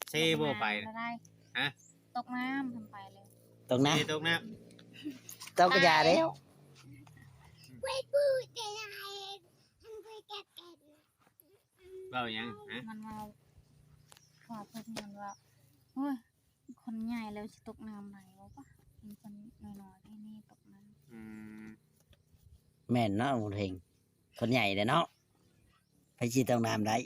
ເຊບໍ່ໄປ ຕກນ້ຳ ຮະ? ຕົກນ້ຳ ເພິ່ນໄປເລີຍ ຕົກນ້ຳ ເຊຕົກນ້ຳ ຕົກກະຢ່າແລ້ວ ເວົ້າຫຍັງ ຮະ? ມັນເວົ້າ ເວົ້າເພິ່ນ ມັນວ່າ ໂອ້ຍ ຄົນໃຫຍ່ແລ້ວຊິຕົກນ້ຳໄດ້ບໍ່ປະ? ເປັນຄົນນ້ອຍໆ ແທ້ນີ້ຕົກນ້ຳ ອືມ ແມ່ນເນາະ ບຸນເພັງ ຄົນໃຫຍ່ແລ້ວເນາະ ໃຜຊິຕົກນ້ຳໄດ້?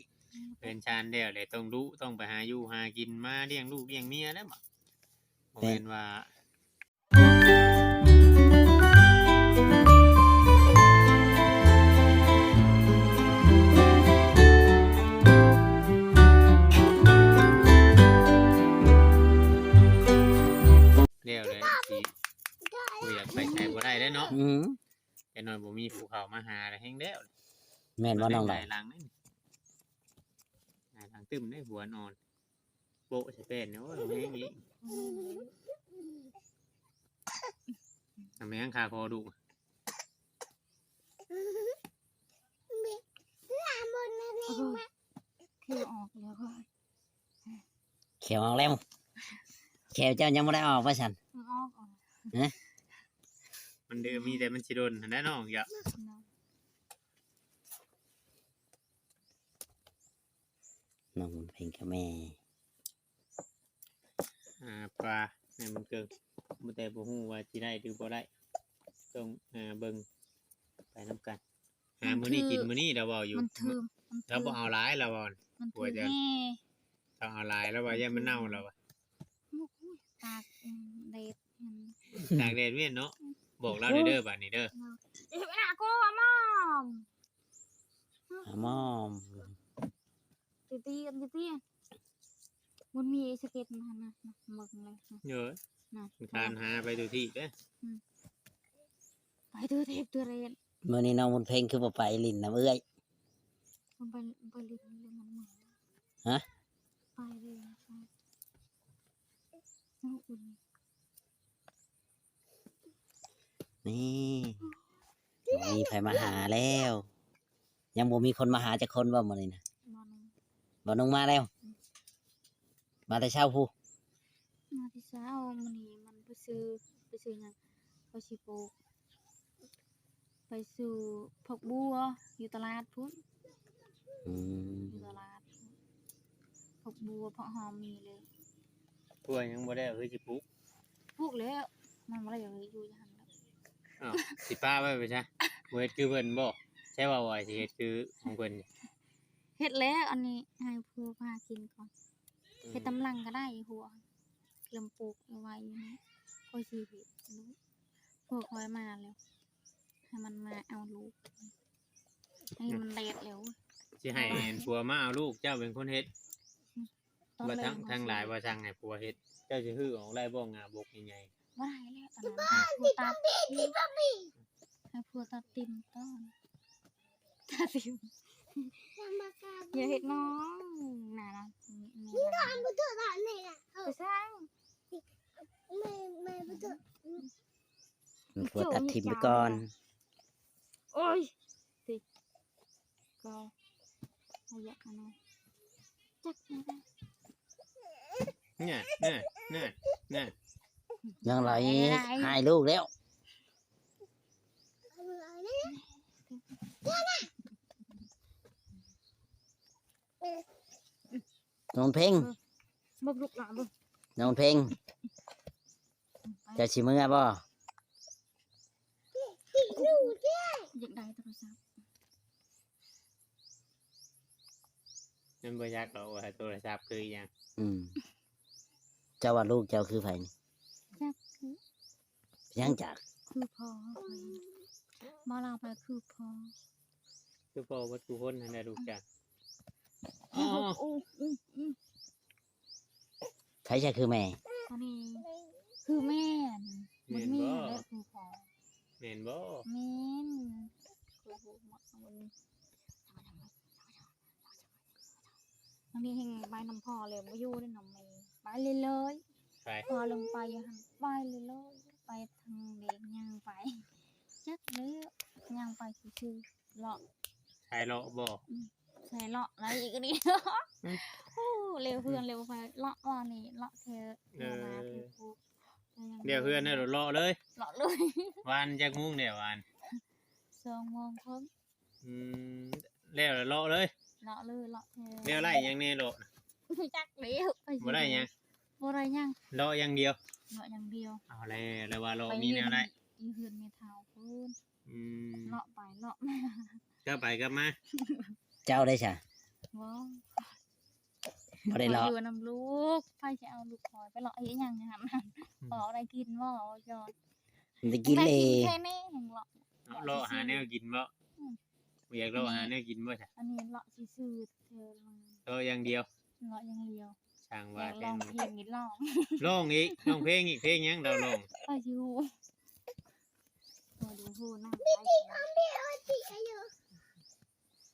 ເຮືອນຊານແລ້ວແຫຼະ ຕ້ອງດຸ ຕ້ອງໄປຫາຢູ່ຫາກິນ ມາລ້ຽງລູກລ້ຽງເມຍແລ້ວ ບໍ່ ບໍ່ແມ່ນວ່າ ແລ້ວແຫຼະ ຊິບໍ່ຢາກໄປໃສບໍ່ໄດ້ແລ້ວເນາະ ອືມ ຈັກໜ້ອຍບໍ່ມີຜູ້ເຂົ້າມາຫາແລ້ວ ແຮງແລ້ວ ແມ່ນບໍ່ນ້ອງຫຼ້າ? ຫຼາຍຫຼັງເດ້ ຫຼາຍຫຼັງຕຶ້ມເດ້ ຫົວນອນ ໂປະໃສ່ແປ້ນ ໂອ້ຍ ແຮງອີກ ທຳໄມຍັງຄາຄໍດຸ ແຂ້ວອອກແລ້ວ ແຂ້ວອອກແລ້ວ ແຂ້ວເຈົ້າຍັງບໍ່ໄດ້ອອກວ່າຊັ້ນ? ອອກ ອອກ ຮະ? ມັນດື້ ມີແຕ່ມັນຊິດົນຫັ້ນແຫຼະນ້ອງ ເຈົ້າ ນ້ອງເພັງກັບແມ່ ຫາປາໃຫ້ມັນເກີງ ບໍ່ ແຕ່ບໍ່ຮູ້ວ່າຊິໄດ້ຫຼືບໍ່ໄດ້ ຕ້ອງຫາເບິ່ງໄປນຳກັນ ຫາມື້ນີ້ກິນມື້ນີ້ ລາວເວົ້າຢູ່ ມັນຖືກ ລາວບໍ່ເອົາຫຼາຍ ລາວເວົ້າ ມັນຖືກແຮ່ ຕ້ອງເອົາຫຼາຍ ລາວວ່າຢ້ານມັນເນົ່າ ລາວວ່າ ຕາກແດດ ຕາກແດດແມ່ນເນາະ ບອກລາວແດ່ເດີ ບາດນີ້ເດີ ອາມອມ ອາມອມ ຕິ ຕິ ຕິ ມັນມີສະເກັດຫັ້ນນະ ເບິ່ງເລີຍ ເອີ ນະ ມັນຄານຫາໄປທຸກທີ່ເດ້ ອືມ ໄປທົ່ວເທບທົ່ວແດນ ມື້ນີ້ນ້ອງບຸນເພັງຄືບໍ່ໄປຫຼິ້ນນຳເອື້ອຍ? ມັນໄປ ໄປຫຼິ້ນ ມັນເມື່ອຍ ຮະ? ໄປເລີຍ ໄປ ນ້ຳອຸ່ນ ນີ້ ບໍ່ມີໃຜມາຫາແລ້ວ ຍັງບໍ່ມີຄົນມາຫາຈັກຄົນບໍ່ມື້ນີ້ນະ? ບໍ່ໜຸ່ງ ບໍ່ໜຸ່ງມາແລ້ວ ອືມ ມາແຕ່ເຊົ້າພຸ້ນ ມາແຕ່ເຊົ້າ ມື້ນີ້ມັນໄປຊື້ ໄປຊື້ຫຍັງ ໄປຊື້ປູກ ໄປຊື້ຜັກບົວຢູ່ຕະຫຼາດພຸ້ນ ອືມ ຢູ່ຕະຫຼາດ ຜັກບົວ ຜັກຫອມມີເລີຍ ຜົວຍັງບໍ່ໄດ້ເອົາ ຄືຊິປູກ ປູກແລ້ວ ມັນບໍ່ໄດ້ເອົາຢູ່ຫັ້ນແລ້ວ ອ້າວ ຊິປະໄວ້ໄປຊະ ບໍ່ເຮັດຄືເພິ່ນບໍ່? ໃຊ່ວ່າວ່າຊິເຮັດຄືຂອງເພິ່ນ ເຮັດແລ້ວ ອັນນີ້ໃຫ້ຜົວພາກິນກ່ອນ ອືມ ເຮັດຕາມຫຼັງກໍໄດ້ ຜົວ ເລີ່ມປູກໄວ້ຢູ່ນີ້ ຂ້ອຍຊິເຮັດ ຜົວຂ້ອຍມາແລ້ວ ໃຫ້ມັນມາເອົາລູກ ອັນນີ້ມັນແດດແລ້ວ ຊິໃຫ້ອັນຜົວມາເອົາລູກ ເຈົ້າເປັນຄົນເຮັດ ອືມ ບໍ່ທັງ ທັງຫຼາຍວ່າສັ່ງໃຫ້ຜົວເຮັດ ເຈົ້າຊິຮື້ອອກໄດ້ບໍ່ ງ່າບົກໃຫຍ່ໆ ບໍ່ໄດ້ແລ້ວ ຕອນນັ້ນໃຫ້ຜົວຕັດ ໃຫ້ຜົວຕັດຕິ່ມກ່ອນ ຕັດຕິ່ມ ຢ່າເຮັດນ້ອງ ໜ້າລະ ໄປສ້າງ ໃຫ້ຜົວຕັດຖິ້ມໄປກ່ອນ ໂອ້ຍ ຕິ ກໍບໍ່ຢາກອັນນັ້ນ ຈັກແນວໃດ ນັ້ນ ນັ້ນ ນັ້ນ ນ້ອງຫຼ້າ ເອີ ຫຼ້າ ຫາຍລູກແລ້ວ ນ້ອງເພັງ ເບິ່ງລູກຫຼ້າເບິ່ງ ນ້ອງເພັງ ເຈົ້າຊິເມືອບໍ່? ຢາກໄດ້ໂທລະສັບ ມັນບໍ່ຢາກເອົາໂທລະສັບຄືອີ່ຫຍັງ? ອືມ ເຈົ້າວ່າລູກເຈົ້າຄືໃຜນີ້? ຈັກຄື ຫຍັງຈັກ? ຄືພໍ່ຂ້ອຍ ບໍ່ລາວໄປຄືພໍ່ ຄືພໍ່ເບິດທຸກຄົນຫັ້ນແຫຼະ ລູກຈັກ ອໍ ອືມ ອືມ ອືມ ໃຜຈະຄືແມ່? ອັນນີ້ຄືແມ່ ແມ່ນບໍ່? ແມ່ນແຫຼະຄືພໍ່ ແມ່ນບໍ່? ແມ່ນ ຂ້ອຍຮູ້ໝົດ ອັນນີ້ແຮ່ງໄປນຳພໍ່ແລ້ວ ບໍ່ຢູ່ນຳແມ່ ໄປເລີຍໆ ໄປ ພໍ່ລົງໄປຢູ່ຫັ້ນ ໄປເລີຍໆ ໄປທາງເດກ ຍ່າງໄປ ຈັກແລ້ວ ຍ່າງໄປຊື່ໆ ເລາະ ສາຍເລາະບໍ່? ອືມ ໃສ່ເລາະໄດ້ອີກນີ້. ອືມ ໂອ້ ເລວເຮືອນເລວໄຟ ເລາະວ່ານີ້ ເລາະແຖວ ເອີ ແຖວນາແຖວພູ ແຖວເຮືອນນັ້ນເລາະເລີຍ ເລາະເລີຍ. ວານຈັກໂມງແລ້ວວານ? ສອງໂມງເຄິ່ງ. ອືມ ແລ້ວລະເລາະເລີຍ ເລາະເລີຍ ເລາະແຖວ. ແລ້ວໄດ້ຫຍັງແດ່ເລາະນະ? ຈັກແລ້ວ ບໍ່ໄດ້ຫຍັງ ບໍ່ໄດ້ຫຍັງ ເລາະຢ່າງດຽວ ເລາະຢ່າງດຽວ. ເອົາແລ້ວ ແລ້ວວ່າເລາະມີແນວໄດ້ ຢູ່ເຮືອນແມ່ເຖົ້າພຸ້ນ. ອືມ ເລາະໄປເລາະມາ ກັບໄປກັບມາ. ເຈົ້າໄດ້ຊະ? ບໍ່ ບໍ່ໄດ້ເລາະ ຂ້ອຍຢູ່ນຳລູກ ໃຜຊິເອົາລູກຂ້ອຍໄປເລາະເຮັດຫຍັງຢູ່ຫັ້ນ? ອືມ ພໍໄດ້ກິນບໍ່? ຢອກ ໄດ້ກິນເລີຍ ແຄ່ນີ້ຍັງເລາະ ເລາະຫາແນວກິນບໍ່? ອືມ ບໍ່ຢາກເລາະຫາແນວກິນບໍ່ຊະ? ອັນນີ້ເລາະຊື່ໆ ເລາະຢ່າງດຽວ ເລາະຢ່າງດຽວ. ຊ່າງວ່າແທ້ ຮ້ອງເພງນີ້ ຮ້ອງ ຮ້ອງອີກ ຮ້ອງເພງອີກ. ເພງຫຍັງລາວຮ້ອງ? ຂ້ອຍຊິຮູ້ ບໍ່ໄດ້ຮູ້ນຳ.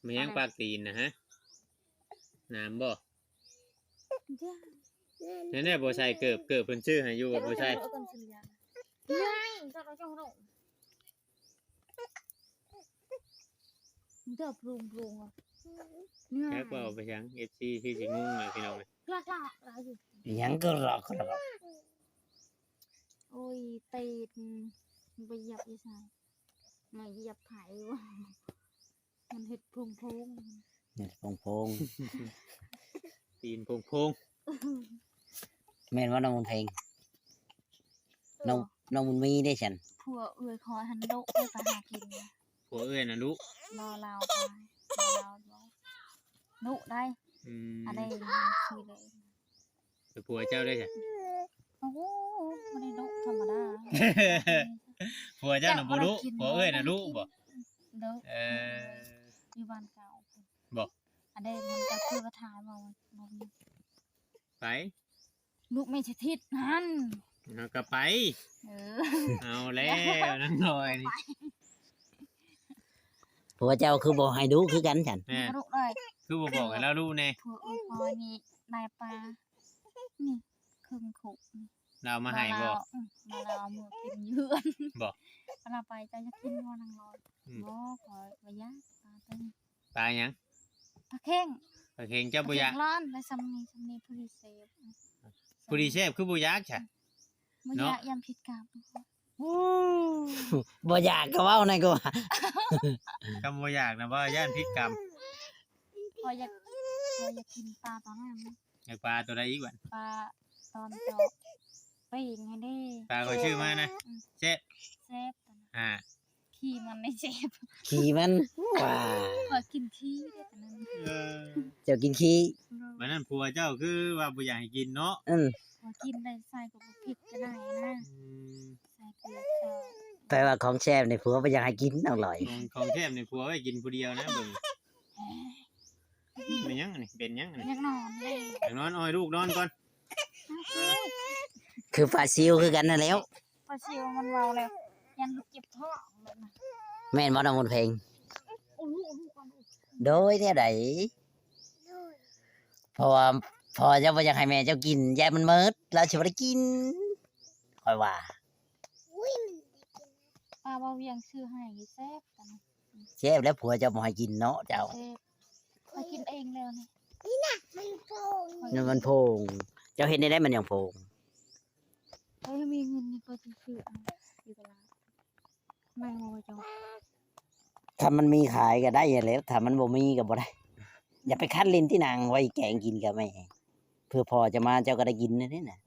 ແມ່ນຫຍັງປາກຕີນນະຮະ? ນ້ຳບໍ່? ນັ້ນແຫຼະ ບໍ່ໃສ່ເກີບ ເກີບເພິ່ນຊື້ໃຫ້ຢູ່ບໍ່? ບໍ່ໃສ່ ເດີບລຸງໆ ອະ ແຈັກວ່າເອົາໄປຫຍັງ ເອັຟຊີ ຄືຊິງົງແລ້ວພີ່ນ້ອງເອີຍ. ຫຼາກໆຫຼາຍຢູ່ ອີຫຍັງກໍຫຼອກໆ. ໂອ້ຍ ຕີນໄປຢຽບຢູ່ໃສ? ມາຢຽບໄຜບໍ່? ມັນເຮັດໂພງໆ ເຮັດໂພງໆ ຕີນໂພງໆ. ແມ່ນບໍ່ນ້ອງບຸນເພັງ? ນ້ອງ ນ້ອງບຸນມີເດ້ຊັ້ນ? ຜົວເອື້ອຍຂ້ອຍຫັ້ນດຸໄປຫາກິນ. ຜົວເອື້ອຍນະດຸ? ບໍ່ ລາວໄປ ລາວດຸໄດ໋. ອືມ ອັນໃດຊື່ເດ້? ແຕ່ຜົວເຈົ້າເດ້ຊັ້ນ? ໂອ້ໂຫ ບໍ່ໄດ້ດຸ ທຳມະດາ. ຜົວເຈົ້ານະບໍ່ດຸ ຜົວເອື້ອຍນະດຸບໍ່? ດຸ ເອີ ຢູ່ບ້ານເກົ່າບໍ່? ອັນໃດມັນກໍຄືວ່າຖ່າຍບໍ່ ບໍ່ມີ ໄປ ລູກແມ່ສະຖິດຫັ້ນ ເຮົາກໍໄປ. ເອີ ເອົາແລ້ວນາງນ້ອຍນີ້ ຜົວເຈົ້າຄືບໍ່ໃຫ້ດຸຄືກັນຊັ້ນ? ແມ່ນ ບໍ່ດຸເລີຍ ຄືບໍ່ບອກໃຫ້ລາວດຸແດ່? ຜົວເອື້ອຍຂ້ອຍນີ້ໄດ້ປາ ນີ້ເຄິ່ງຄຸນີ້ ລາວມາໃຫ້ບໍ່? ອືມ ລາວເອົາເມືອກິນຢູ່ເຮືອນບໍ່? ລາວໄປ ເຈົ້າຢາກກິນບໍ່ນາງນ້ອຍ? ອືມ ບໍ່ ຂ້ອຍບໍ່ຢາກປາຕົວນີ້. ປາຫຍັງ? ປາເຄັງ ປາເຄັງເຈົ້າບໍ່ຢາກ? ປາເຄັງຮ້ອນໄດ້ຊ່ຳນີ້ ຊ່ຳນີ້ພໍດີແຊບ ພໍດີແຊບ ຄືບໍ່ຢາກຊະ? ບໍ່ຢາກ ຢ້ານຜິດກັບ. ໂອ້ ບໍ່ຢາກກໍເວົ້າແນ່ກວ່າ ຄຳບໍ່ຢາກນະວ່າຢ້ານຜິດກັບ. ຂ້ອຍຢາກ ຂ້ອຍຢາກກິນປາຕອນນັ້ນ. ຢາກປາຕົວໃດອີກບັດ? ປາຕອນເຈົ້າປີ້ງຫັ້ນເດ້ ປາຂ້ອຍຊື້ມານະ. ອືມ ແຊບ ແຊບຕອນນັ້ນ ອ່າ ຂີ້ມັນໄດ້ແຊບ ຂີ້ມັນ ວ້າ ຂ້ອຍກິນຂີ້ເດ້ຕອນນັ້ນ. ເອີ ເຈົ້າກິນຂີ້ ໂດຍ ບັດນັ້ນຜົວເຈົ້າຄືວ່າບໍ່ຢາກໃຫ້ກິນເນາະ? ອືມ ຂ້ອຍກິນໄດ້ ໃສ່ກໍບໍ່ຜິດກໍໄດ້ນະ. ອືມ ໃສ່ເກືອເຈົ້າ ແປວ່າຂອງແຊບນີ້ຜົວບໍ່ຢາກໃຫ້ກິນນ້ອງລອຍ. ຂອງ ຂອງແຊບນີ້ຜົວໄວ້ກິນຜູ້ດຽວນະ ເບິ່ງ. ແມ່ນຫຍັງອັນນີ້? ເປັນຫຍັງອັນນີ້? ຢາກນອນເດ້ ຢາກນອນ. ເອົາໃຫ້ລູກນອນກ່ອນ. ຄືປາຊິວຄືກັນນັ້ນແຫຼ້ວ ປາຊິວມັນເວົ້າແລ້ວ ຢ້ານລູກເຈັບທ້ອງແບບນັ້ນ. ແມ່ນບໍ່ນ້ອງບຸນເພັງ? ໂດຍ ແນວໃດ? ເພາະວ່າພໍ່ເຈົ້າບໍ່ຢາກໃຫ້ແມ່ເຈົ້າກິນ ຢ້ານມັນໝົດ ລາວຊິບໍ່ໄດ້ກິນ ຂ້ອຍວ່າ. ປາເວົ້າວຽງຊື້ໃຫ້ແຊບ ແຊບແລ້ວ ຜົວເຈົ້າບໍ່ໃຫ້ກິນເນາະເຈົ້າ. ແຊບ ຂ້ອຍກິນເອງແລ້ວນີ້. ນີ້ນະ ມັນໂພງ ນັ້ນມັນໂພງ. ເຈົ້າເຮັດແນວໃດມັນຍັງໂພງ? ຂ້ອຍມີເງິນນີ້ ຂ້ອຍຊິຊື້ເອົາຢູ່ຕະຫຼາດ. ແມ່ນບໍ່ເຈົ້າ? ຖ້າມັນມີຂາຍກໍໄດ້ຫັ້ນແຫຼະ ຖ້າມັນບໍ່ມີກໍບໍ່ໄດ້. ຢ່າໄປຄັນຫຼິ້ນຕິນາງ ໄວ້ແກງກິນກັບແມ່ ເພື່ອພໍ່ເຈົ້າມາເຈົ້າກໍໄດ້ກິນແນວນີ້ນະ.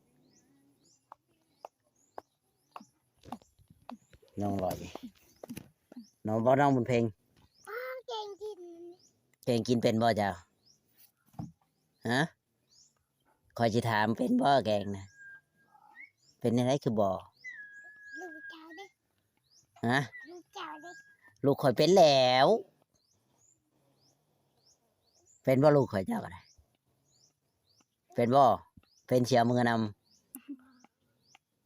ນ້ອງລອຍ ນ້ອງບໍ່ ນ້ອງບຸນເພັງ ແກງກິນ ແກງກິນເປັນບໍ່ເຈົ້າ? ຮະ? ຂ້ອຍຊິຖາມ ເປັນບໍ່ແກງນະ? ເປັນແນວໃດຄືບໍ່? ລູກເຈົ້າເດ້ ຮະ? ລູກເຈົ້າເດ້ ລູກຂ້ອຍເປັນແລ້ວ. ເປັນບໍ່ລູກຂ້ອຍເຈົ້າກໍໄດ້? ເປັນບໍ່? ເປັນຊິເອົາເມືອນຳ.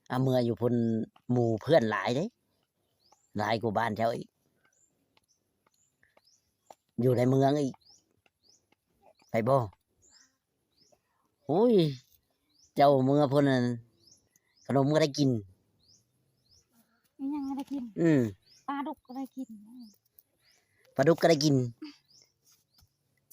ເອົາເມືອຢູ່ພຸ້ນ ໝູ່ເພື່ອນຫຼາຍເດ້ ຫຼາຍກວ່າບ້ານເຈົ້າອີກ ຢູ່ໃນເມືອງອີກ ໄປບໍ່? ໂອ້ຍ ເຈົ້າເມືອພຸ້ນນັ້ນ ຂະໜົມກໍໄດ້ກິນ ອີຫຍັງກໍໄດ້ກິນ. ອືມ ປາດຸກກໍໄດ້ກິນ ປາດຸກກໍໄດ້ກິນ.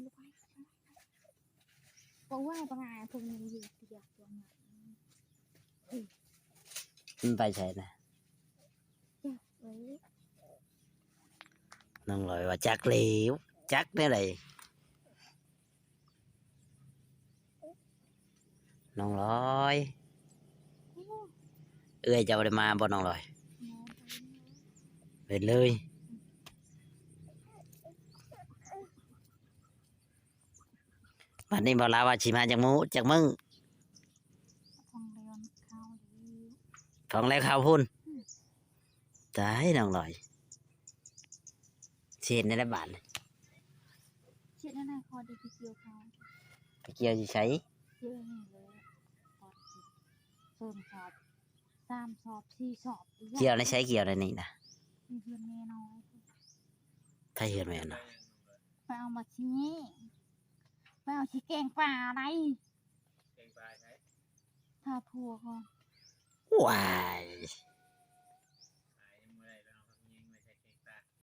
ລູກໄປ ບໍ່ວ່າປາງອາຍພວກນີ້ຢູ່ຕຽກຕົວມັນ ມັນໄປໃສນະ? ຈັກເລີຍ ນ້ອງລອຍວ່າຈັກແລ້ວ ຈັກແນວໃດ? ນ້ອງລອຍ ເອື້ອຍເຈົ້າບໍ່ໄດ້ມາບໍ່ນ້ອງລອຍ? ເຫັນເລີຍ. ບັດນີ້ບໍ່ລາວວ່າຊິມາຈັກມື້ ຈັກມື້? ຂອງແລ້ວເຂົ້າຢູ່ ຂອງແລ້ວເຂົ້າພຸ້ນ. ອືມ ຕາຍ ນ້ອງລອຍ ຊິເຮັດແນວໃດບາດນີ້? ຊິເຮັດແນວໃດ? ຂໍໄດ້ໄປກ່ຽວເຂົ້າ. ໄປກ່ຽວຢູ່ໃສ? ກ່ຽວນີ້ແຫຼະ ກ່ອນຊິເສີມສອບ ສາມສອບ ສີ່ສອບ ອີກ ກ່ຽວໃນໃສ? ກ່ຽວໃນນີ້ນະ ຢູ່ເຮືອນແມ່ນ້ອຍ. ໃຜເຮືອນແມ່ນ້ອຍ? ໄປເອົາມາຊິແຍງ ໄປເອົາຊິແກງປາໄດ໋. ແກງປາໃສ? ຖ້າຜົວກ່ອນ. ວ້າຍ